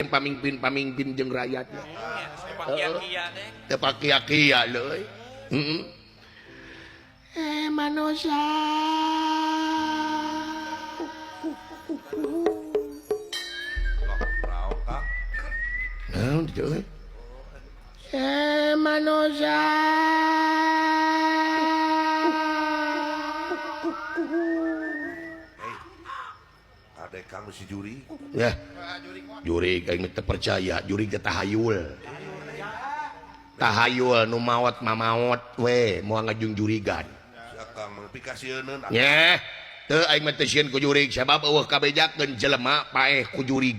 jeung pamingpin-pamingpin jeung rakyat. Teu pakia-kia leuy. Heeh. Eh manusia. Naon teh euy? Eh manusia. Adek Kang si juri. Ya. Juri aing teu percaya, juri teh tahayul. Tahayul nu maot mamaot we moal ngajung jurigan. Kang mangpikasieun. Nyeh, teu aing mah teu sieun ku jurig sabab eueuh kabejakeun jelema paeh ku jurig.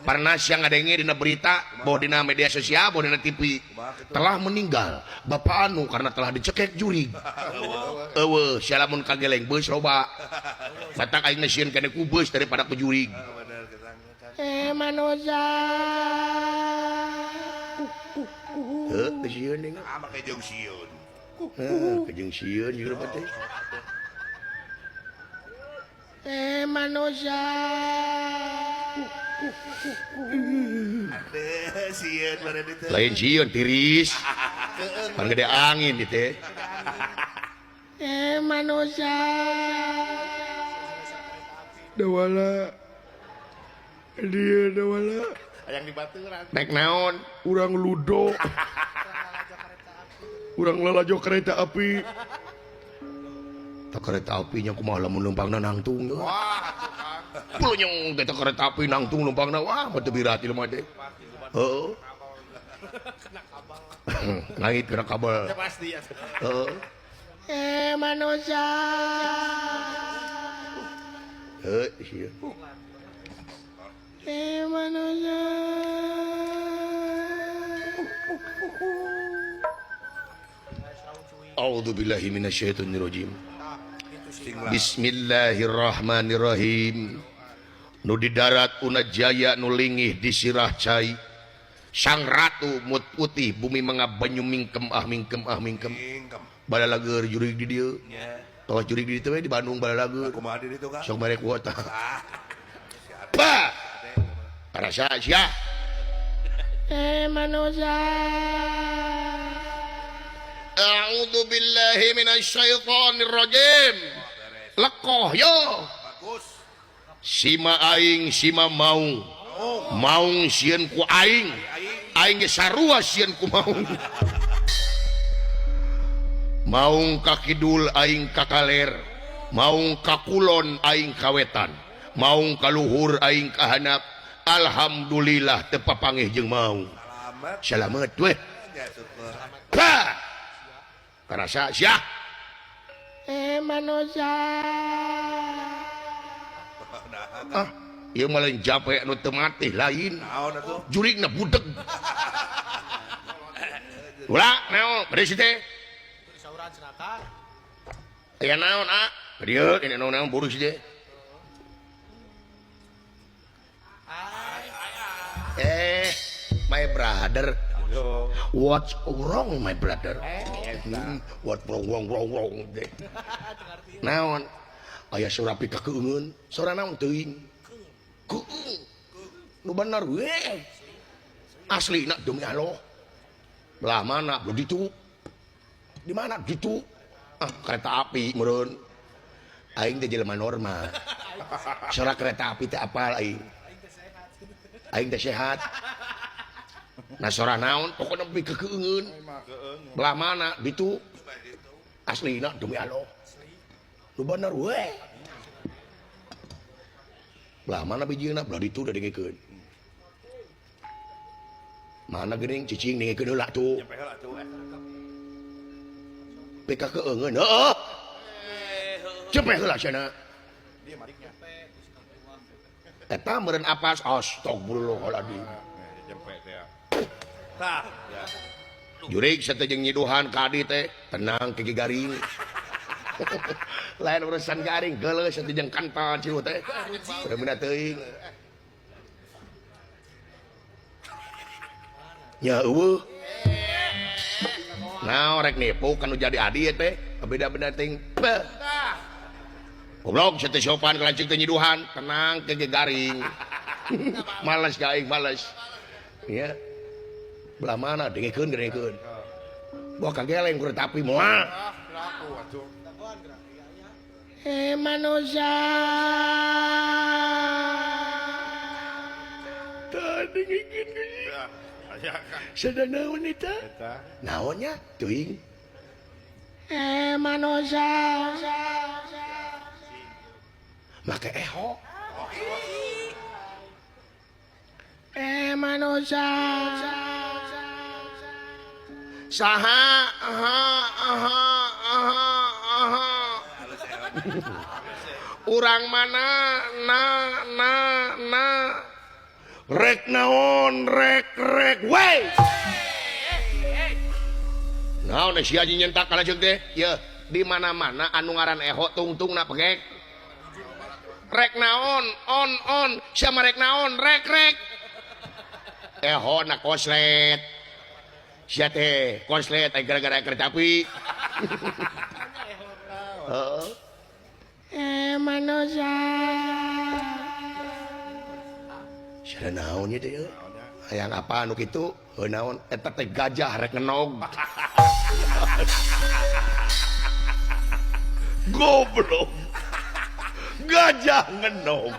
Pernah siang ngadenge dina berita, boh dina media sosial, boh dina TV, telah meninggal bapak anu karena telah dicekek jurig. Eueuh, sia lamun kageleng beus loba. Batak aing sieun keneh ku beus daripada ku jurig. Eh manusia. Heuh, teu sieun deui. Ah, make jeung sieun. Heuh, jeung sieun jeung teh. Eh manusia. Lain sieun tiris. Pan gede angin di teh. Eh manusia. Dawala. Dia dawala. Hayang dibaturan. Naik naon? Urang ludo. Urang lalajo kereta api. Tak kereta apinya kumaha lamun numpangna nangtung. Wah, Plunyong teh kereta api nangtung numpangna wah mah teu birat ieu mah teh. Heeh. Ngait kena kabel. Ya pasti ya. Heeh. Eh manusia. Heuh sieun. Eh manusia. A'udzubillahi minasyaitonirrajim. Bismillahirrahmanirrahim. Nu di darat Unajaya nu lingih di sirah cai. Sang ratu mut putih bumi mangga banyu mingkem ah mingkem ah mingkem. Balalager jurig di dieu. Tah jurig di dieu we di Bandung balalager. Kumaha di ditu Kang? Sok mere kuota. Pa. Karasa sia. Eh manusia. A'udzu billahi minasyaitonir rajim. Lekoh yo. Bagus. Sima aing sima maung. Maung sieun ku aing. Aing ge sarua sieun ku maung. Maung ka kidul aing ka kaler. Maung ka kulon aing ka wetan. Maung ka luhur aing ka handap. Alhamdulillah teu papangih jeung maung. Selamat. Selamat we. Ya syukur. Pa. Karasa sia. Eh manusia. Ah, ieu mah lain jape anu teu mati lain. Naon atuh? Jurigna budeg. Ulah naon bade si teh? Sauran cenah. Aya naon ah? Dieu ini naon-naon buru si teh. Eh, my brother. What's wrong my brother? What wrong wrong wrong wrong. Naon? Aya sora pika keungeun, sora naon teuing? Keung. Nu bener we. Aslina demi Allah. Belah mana? Belah ditu. Di mana ditu? Ah, kereta api meureun. Aing teh jelema normal. Sora kereta api teh apal aing. Aing teh sehat. Nah sora naon pokokna pika keungeun. Belah mana ditu? Aslina demi Allah. Nu bener we. Belah mana bijieuna belah ditu da dengekeun. Mana geuning cicing dengekeun heula tuh. Pika keungeun heuh. Cepeh heula cenah. Eta meureun apas astagfirullahaladzim. Tah. Jurig sateh jeung nyiduhan ka adi teh tenang kiki garing. Lain urusan garing geuleuh sateh jeung kantal ciu teh. Bener teuing. Nya eueuh. Naon rek nipu kanu jadi adi teh beda-beda teuing. Goblok sateh sopan kalancing teh nyiduhan tenang kiki garing. Males ka aing males. Ya. Belah mana dengekeun dengekeun. Wah kageleng kereta api moal. Manusia. Tah dengekeun Sada naon eta? Naonnya teuing. Manusia. Make eho. Manusia. Saha aha aha aha aha. Urang mana na na na. Rek naon rek rek we. Naon sia nyentak kana ceuk teh? Yeuh, di mana-mana anu ngaran eho tungtungna pegek. Rek naon on on sia mah rek naon rek rek. Eho na koslet. Sia teh koslet ai gara-gara kereta api. Heeh. Manusia. Sia naon ieu teh? Hayang apa anu kitu? Heuh naon eta teh gajah rek ngenog. Goblok. Gajah ngenog.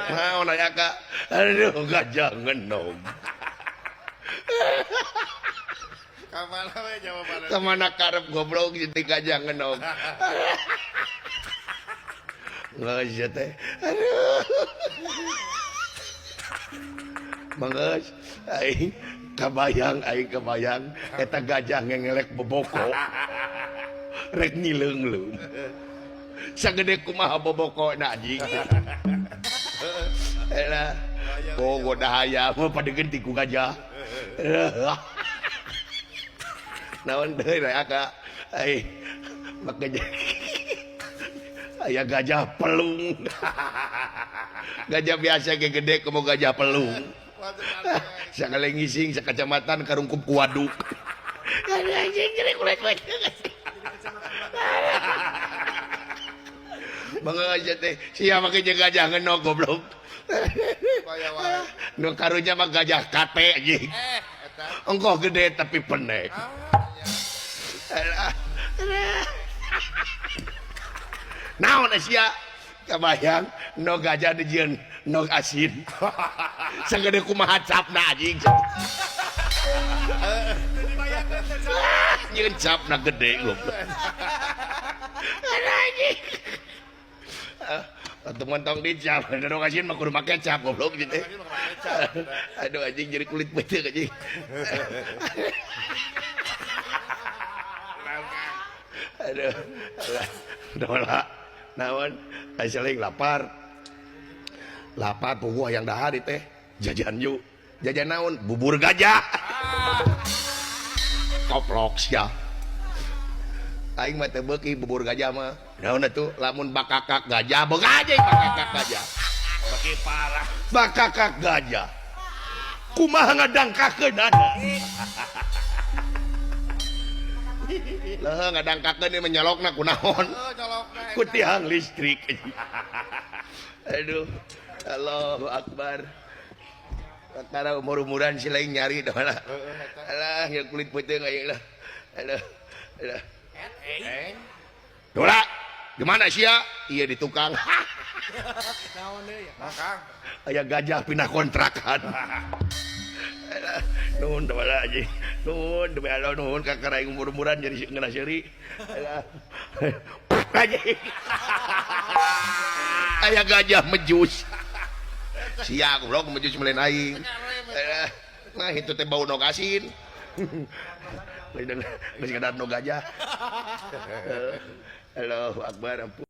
Naon aya ka? Aduh gajah ngenog. Kamana we jawabanna? Kamana karep goblok jadi gajah ngenog. Geus teh. Aduh. Manggeus aing kabayang eta gajah ngengelek boboko. Rek ngileungleum. Sagede kumaha boboko na anjing. Elah. Pogo dahaya mah padegeun ti ku gajah. Naon deui aya ka ai make aya gajah pelung. Gajah biasa ge gede komo gajah pelung. Sakali ngising sakacamatan karungkup ku waduk. Anjing jelek ulek-ulek. Bangga teh sia make jeung gajah ngenog goblok. Nu karunya mah gajah kate anjing. Engkoh gede tapi pendek. Naon sia kabayang no gajah dijieun nog asin. Sagede kumaha capna anjing. Nyieun capna gede goblok. Anjing. Atuh montong dicap, nog asin mah kudu make cap goblok gitu. Aduh anjing jadi kulit beuteung anjing. Aduh. Dola. Naon aya lapar. Lapar puguh hayang dahar teh. Jajan yuk. Jajan naon? Bubur gajah. Koplok sia. Aing mah teu beuki bubur gajah mah. Naon atuh lamun bakakak gajah, beugah bakakak gajah. Beuki parah. Bakakak gajah. Kumaha ngadangkakeun ada. Leuh ngadangkakeun ieu menyolokna kunaon? Ku tiang listrik. Aduh. Allahu Akbar. Perkara umur-umuran si lain nyari dah lah. Alah, yang kulit putih aing lah. Aduh. Aduh. Dola, di mana sia? Iya di tukang. Naon deui ya? Kang. Aya gajah pindah kontrakan. Nuhun dola anjing. Nuhun demi Allah nuhun kakara aing umur-umuran jadi ngeunah seuri. Alah. Anjing. Aya gajah mejus. Sia goblok mejus melen aing. Nah itu teh bau nog asin. Geus ngadar nog gajah. Allahu Akbar.